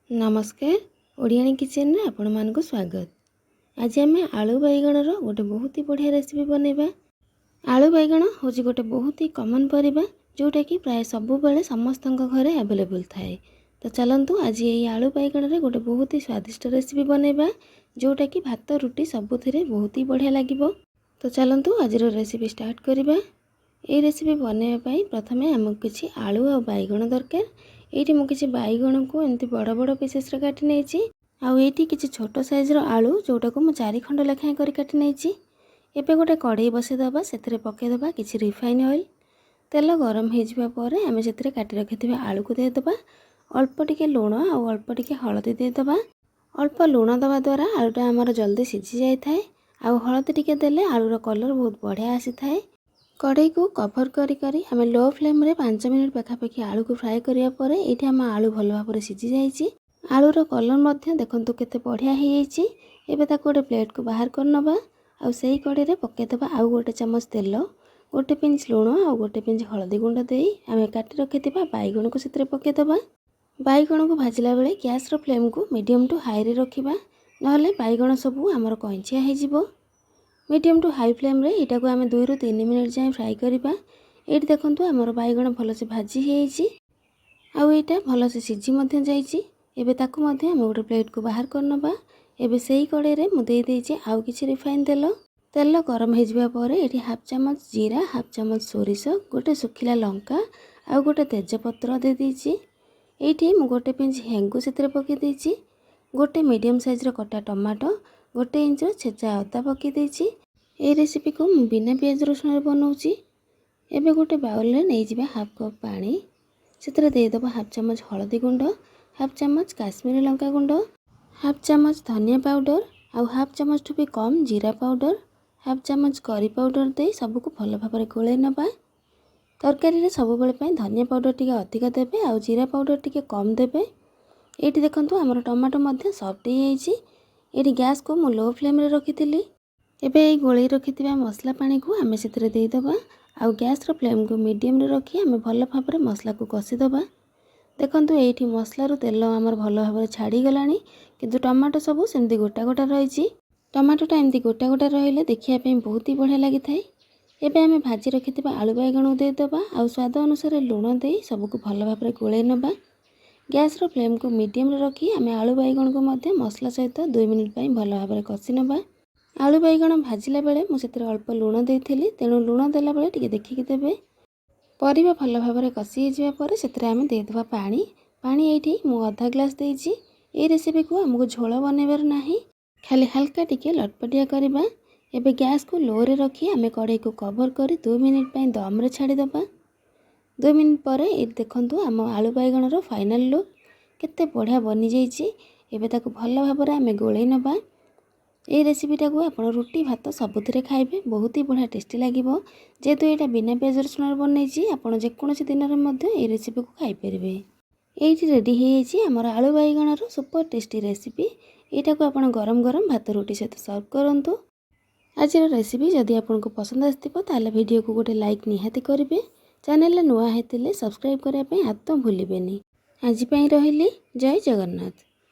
ନମସ୍କାର, ଓଡ଼ିଆଣୀ କିଚେନରେ ଆପଣମାନଙ୍କୁ ସ୍ୱାଗତ। ଆଜି ଆମେ ଆଳୁ ବାଇଗଣର ଗୋଟେ ବହୁତ ହି ବଢ଼ିଆ ରେସିପି ବନେଇବା। ଆଳୁ ବାଇଗଣ ହେଉଛି ଗୋଟେ ବହୁତ ହି କମନ୍ ପରିବା, ଯେଉଁଟାକି ପ୍ରାୟ ସବୁବେଳେ ସମସ୍ତଙ୍କ ଘରେ ଆଭେଲେବୁଲ୍ ଥାଏ। ତ ଚାଲନ୍ତୁ, ଆଜି ଏଇ ଆଳୁ ବାଇଗଣରେ ଗୋଟେ ବହୁତ ହି ସ୍ୱାଦିଷ୍ଟ ରେସିପି ବନେଇବା, ଯେଉଁଟାକି ଭାତ, ରୁଟି ସବୁଥିରେ ବହୁତ ହି ବଢ଼ିଆ ଲାଗିବ। ତ ଚାଲନ୍ତୁ, ଆଜିର ରେସିପି ଷ୍ଟାର୍ଟ କରିବା। ଏଇ ରେସିପି ବନେଇବା ପାଇଁ ପ୍ରଥମେ ଆମକୁ କିଛି ଆଳୁ ଆଉ ବାଇଗଣ ଦରକାର। ଏଇଠି ମୁଁ କିଛି ବାଇଗଣକୁ ଏମିତି ବଡ଼ ବଡ଼ ପିସେସ୍ରେ କାଟି ନେଇଛି ଆଉ ଏଇଠି କିଛି ଛୋଟ ସାଇଜ୍ର ଆଳୁ, ଯେଉଁଟାକୁ ମୁଁ ଚାରି ଖଣ୍ଡ ଲେଖାଏଁ କରି କାଟି ନେଇଛି। ଏବେ ଗୋଟେ କଢ଼େଇ ବସେଇଦେବା। ସେଥିରେ ପକାଇଦେବା କିଛି ରିଫାଇନ୍ ଅଏଲ୍। ତେଲ ଗରମ ହେଇଯିବା ପରେ ଆମେ ସେଥିରେ କାଟି ରଖିଥିବା ଆଳୁକୁ ଦେଇଦେବା। ଅଳ୍ପ ଟିକେ ଲୁଣ ଆଉ ଅଳ୍ପ ଟିକେ ହଳଦୀ ଦେଇଦେବା। ଅଳ୍ପ ଲୁଣ ଦେବା ଦ୍ୱାରା ଆଳୁଟା ଆମର ଜଲ୍ଦି ସିଝି ଯାଇଥାଏ ଆଉ ହଳଦୀ ଟିକେ ଦେଲେ ଆଳୁର କଲର୍ ବହୁତ ବଢ଼ିଆ ଆସିଥାଏ। କଢ଼େଇକୁ କଭର୍ କରି କରି ଆମେ ଲୋ ଫ୍ଲେମ୍ରେ 5 ମିନିଟ୍ ପାଖାପାଖି ଆଳୁକୁ ଫ୍ରାଏ କରିବା ପରେ ଏଇଠି ଆମ ଆଳୁ ଭଲ ଭାବରେ ସିଝି ଯାଇଛି। ଆଳୁର କଲର୍ ମଧ୍ୟ ଦେଖନ୍ତୁ କେତେ ବଢ଼ିଆ ହେଇଯାଇଛି। ଏବେ ତାକୁ ଗୋଟେ ପ୍ଲେଟ୍କୁ ବାହାର କରିନେବା ଆଉ ସେଇ କଢ଼େଇରେ ପକାଇଦେବା ଆଉ ଗୋଟେ ଚାମଚ ତେଲ, ଗୋଟେ ପିଞ୍ଚ ଲୁଣ ଆଉ ଗୋଟେ ପିଞ୍ଚ ହଳଦୀ ଗୁଣ୍ଡ ଦେଇ ଆମେ କାଟି ରଖିଥିବା ବାଇଗଣକୁ ସେଥିରେ ପକାଇଦେବା। ବାଇଗଣକୁ ଭାଜିଲା ବେଳେ ଗ୍ୟାସ୍ର ଫ୍ଲେମ୍କୁ ମିଡ଼ିୟମ୍ ଟୁ ହାଇରେ ରଖିବା, ନହେଲେ ବାଇଗଣ ସବୁ ଆମର କଇଁଚିଆ ହେଇଯିବ। ମିଡ଼ିୟମ୍ ଟୁ ହାଇ ଫ୍ଲେମ୍ରେ ଏଇଟାକୁ ଆମେ 2ରୁ 3 ମିନିଟ୍ ଯାଏଁ ଫ୍ରାଏ କରିବା। ଏଇଠି ଦେଖନ୍ତୁ, ଆମର ବାଇଗଣ ଭଲସେ ଭାଜି ହେଇଯାଇଛି ଆଉ ଏଇଟା ଭଲସେ ସିଝି ମଧ୍ୟ ଯାଇଛି। ଏବେ ତାକୁ ମଧ୍ୟ ଆମେ ଗୋଟେ ପ୍ଲେଟ୍କୁ ବାହାର କରିନେବା। ଏବେ ସେଇ କଢ଼େଇରେ ମୁଁ ଦେଇଦେଇଛି ଆଉ କିଛି ରିଫାଇନ୍ ତେଲ। ତେଲ ଗରମ ହେଇଯିବା ପରେ ଏଠି ହାଫ୍ ଚାମଚ ଜିରା, ହାଫ୍ ଚାମଚ ସୋରିଷ, ଗୋଟେ ଶୁଖିଲା ଲଙ୍କା ଆଉ ଗୋଟେ ତେଜପତ୍ର ଦେଇଦେଇଛି। ଏଇଠି ମୁଁ ଗୋଟେ ପିଞ୍ଚ ହେଙ୍ଗୁ ସେଥିରେ ପକାଇ ଦେଇଛି। ଗୋଟେ ମିଡ଼ିୟମ୍ ସାଇଜ୍ର କଟା ଟମାଟୋ, ଗୋଟେ ଇଞ୍ଚର ଛେଚା ଅଦା ପକାଇ ଦେଇଛି। ଏଇ ରେସିପିକୁ ମୁଁ ବିନା ପିଆଜ ରସୁଣରେ ବନାଉଛି। ଏବେ ଗୋଟେ ବାଉଲରେ ନେଇଯିବା ହାଫ୍ କପ୍ ପାଣି। ସେଥିରେ ଦେଇଦେବା ହାଫ୍ ଚାମଚ ହଳଦୀ ଗୁଣ୍ଡ, ହାଫ୍ ଚାମଚ କାଶ୍ମୀରୀ ଲଙ୍କା ଗୁଣ୍ଡ, ହାଫ୍ ଚାମଚ ଧନିଆ ପାଉଡ଼ର ଆଉ ହାଫ୍ ଚାମଚଠୁ ବି କମ୍ ଜିରା ପାଉଡ଼ର, ହାଫ୍ ଚାମଚ କରି ପାଉଡ଼ର ଦେଇ ସବୁକୁ ଭଲ ଭାବରେ ଗୋଳେଇ ନେବା। ତରକାରୀରେ ସବୁବେଳେ ପାଇଁ ଧନିଆ ପାଉଡ଼ର ଟିକେ ଅଧିକ ଦେବେ ଆଉ ଜିରା ପାଉଡ଼ର ଟିକେ କମ୍ ଦେବେ। ଏଇଠି ଦେଖନ୍ତୁ, ଆମର ଟମାଟୋ ମଧ୍ୟ ସଫ୍ଟ ହେଇଯାଇଛି। ଏଇଠି ଗ୍ୟାସ୍କୁ ମୁଁ ଲୋ ଫ୍ଲେମ୍ରେ ରଖିଥିଲି। ଏବେ ଏଇ ଗୋଳେଇ ରଖିଥିବା ମସଲା ପାଣିକୁ ଆମେ ସେଥିରେ ଦେଇଦେବା ଆଉ ଗ୍ୟାସ୍ର ଫ୍ଲେମ୍କୁ ମିଡ଼ିୟମ୍ରେ ରଖି ଆମେ ଭଲ ଭାବରେ ମସଲାକୁ କଷିଦେବା। ଦେଖନ୍ତୁ, ଏଇଠି ମସଲାରୁ ତେଲ ଆମର ଭଲ ଭାବରେ ଛାଡ଼ିଗଲାଣି, କିନ୍ତୁ ଟମାଟୋ ସବୁ ସେମିତି ଗୋଟା ଗୋଟା ରହିଛି। ଟମାଟୋଟା ଏମିତି ଗୋଟା ଗୋଟା ରହିଲେ ଦେଖିବା ପାଇଁ ବହୁତ ହି ବଢ଼ିଆ ଲାଗିଥାଏ। ଏବେ ଆମେ ଭାଜି ରଖିଥିବା ଆଳୁ ବାଇଗଣକୁ ଦେଇଦେବା ଆଉ ସ୍ୱାଦ ଅନୁସାରେ ଲୁଣ ଦେଇ ସବୁକୁ ଭଲ ଭାବରେ ଗୋଳେଇ ନେବା। ଗ୍ୟାସ୍ର ଫ୍ଲେମ୍କୁ ମିଡ଼ିୟମ୍ରେ ରଖି ଆମେ ଆଳୁ ବାଇଗଣକୁ ମଧ୍ୟ ମସଲା ସହିତ 2 ମିନିଟ୍ ପାଇଁ ଭଲ ଭାବରେ କଷି ନେବା। ଆଳୁ ବାଇଗଣ ଭାଜିଲା ବେଳେ ମୁଁ ସେଥିରେ ଅଳ୍ପ ଲୁଣ ଦେଇଥିଲି, ତେଣୁ ଲୁଣ ଦେଲାବେଳେ ଟିକେ ଦେଖିକି ଦେବେ। ପରିବା ଭଲ ଭାବରେ କଷି ହେଇଯିବା ପରେ ସେଥିରେ ଆମେ ଦେଇଦେବା ପାଣି। ପାଣି ଏଇଠି ମୁଁ ଅଧା ଗ୍ଲାସ୍ ଦେଇଛି। ଏଇ ରେସିପିକୁ ଆମକୁ ଝୋଳ ବନେଇବାର ନାହିଁ, ଖାଲି ହାଲକା ଟିକେ ଲଟପଟିଆ କରିବା। ଏବେ ଗ୍ୟାସ୍କୁ ଲୋରେ ରଖି ଆମେ କଢ଼େଇକୁ କଭର୍ କରି 2 ମିନିଟ୍ ପାଇଁ ଦମ୍ରେ ଛାଡ଼ିଦେବା। 2 ମିନିଟ୍ ପରେ ଏଇଠି ଦେଖନ୍ତୁ, ଆମ ଆଳୁ ବାଇଗଣର ଫାଇନାଲ୍ ଲୁକ୍ କେତେ ବଢ଼ିଆ ବନିଯାଇଛି। ଏବେ ତାକୁ ଭଲ ଭାବରେ ଆମେ ଗୋଳେଇ ନେବା। ଏଇ ରେସିପିଟାକୁ ଆପଣ ରୁଟି, ଭାତ ସବୁଥିରେ ଖାଇବେ, ବହୁତ ହି ବଢ଼ିଆ ଟେଷ୍ଟି ଲାଗିବ। ଯେହେତୁ ଏଇଟା ବିନା ପିଆଜ ରସୁଣରେ ବନେଇଛି, ଆପଣ ଯେକୌଣସି ଦିନରେ ମଧ୍ୟ ଏଇ ରେସିପିକୁ ଖାଇପାରିବେ। ଏଇଠି ରେଡ଼ି ହେଇଯାଇଛି ଆମର ଆଳୁ ବାଇଗଣର ସୁପର ଟେଷ୍ଟି ରେସିପି। ଏଇଟାକୁ ଆପଣ ଗରମ ଗରମ ଭାତ, ରୁଟି ସହିତ ସର୍ଭ କରନ୍ତୁ। ଆଜିର ରେସିପି ଯଦି ଆପଣଙ୍କୁ ପସନ୍ଦ ଆସିଥିବ, ତାହେଲେ ଭିଡ଼ିଓକୁ ଗୋଟେ ଲାଇକ୍ ନିହାତି କରିବେ। ଚ୍ୟାନେଲରେ ନୂଆ ହେଇଥିଲେ ସବସ୍କ୍ରାଇବ୍ କରିବା ପାଇଁ ଆଦୌ ଭୁଲିବେନି। ଆଜି ପାଇଁ ରହିଲି। ଜୟ ଜଗନ୍ନାଥ।